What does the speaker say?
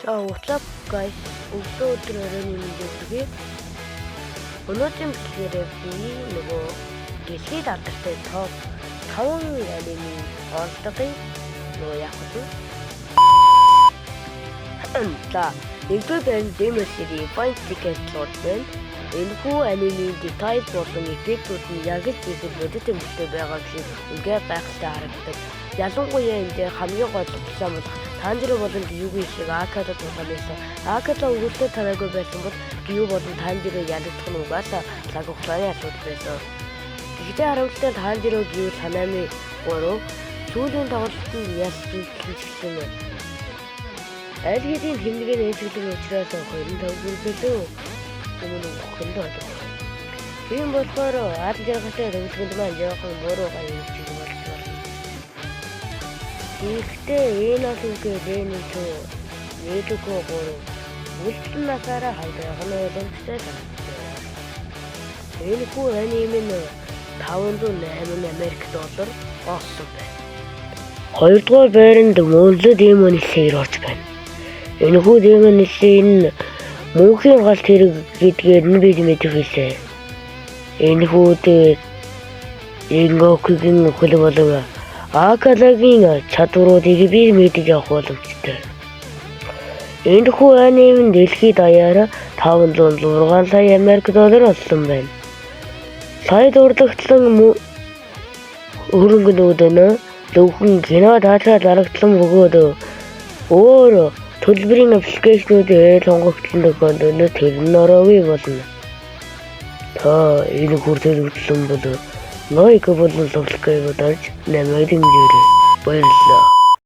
За, what's up, guys? Өглөө, өдөр, оройн мэндийг хүргэе. Өнөөдрийн бичлэгээр би нөгөө дэлхийд алдартай топ 5 анимын орлогын нөгөө яах вэ? За, нэгдүгээр байранд Demon Slayer Infinite Ticket Lord байна. Энэхүү анимын detail болон эффектүүд нь яг л их бодит өмчтэй байгаа шиг үнэхээр гайхалтай харагддаг. Ялангуяа энэ дээр хамгийн гол тусам бол Танжиро болон Гиюгийн шиг Акада тулган байсан. Акада өгөлтөд тараагүй байсан бол Гию болон Танжиро ялагдах нь угаасаа цаг хугацааны асуудал байсан. Гэхдээ харамсалтай нь Танжиро, Гию, Санами гурав сүүлийн тоглолтод ялсан ч гэсэн аль хэдийн тэмдэг нь ээжиглэх учраас 25 гүргэлөө өмнө өгөх нь ойлгох. Тийм болохоор адал жаргалтай төгөлгөнд маань жоохон буруу гай юм шиг болж байна. Гэхдээ энэ бол үгүй Леничүү Нэлүгөө гурав үлдсэн насаараа хавд явах нь ойлгомжтой санагдсан. Энэхүү аним нь 508 Америк доллар олсон байна. Хоёрдугаар байранд Moonlit Demon Slayer орж байна. Энэхүү Demon Slayer нь мөнхийн галт тэрэг гэдгээр нь бид мэдэх билээ. Энэхүү дээр Ренгокугийн үхэл болон Акалагийн чадваруудыг би мэдэж авах боломжтой. Энэхүү аним нь дэлхийд даяар 506 сая Америк доллар олсон байна. Сая дурдлагдлан хөрөнгөнүүд нь зөвхөн кино театраар зарагдлан бөгөөд өөр төлбөрийн application үүдээр сонгогдсон тохиолдолд тэр нь ороогүй болно. Та энэ хүртэл үзсэн бол лайк болон subscribe дарж намайг дэмжээрэй. Баярлалаа.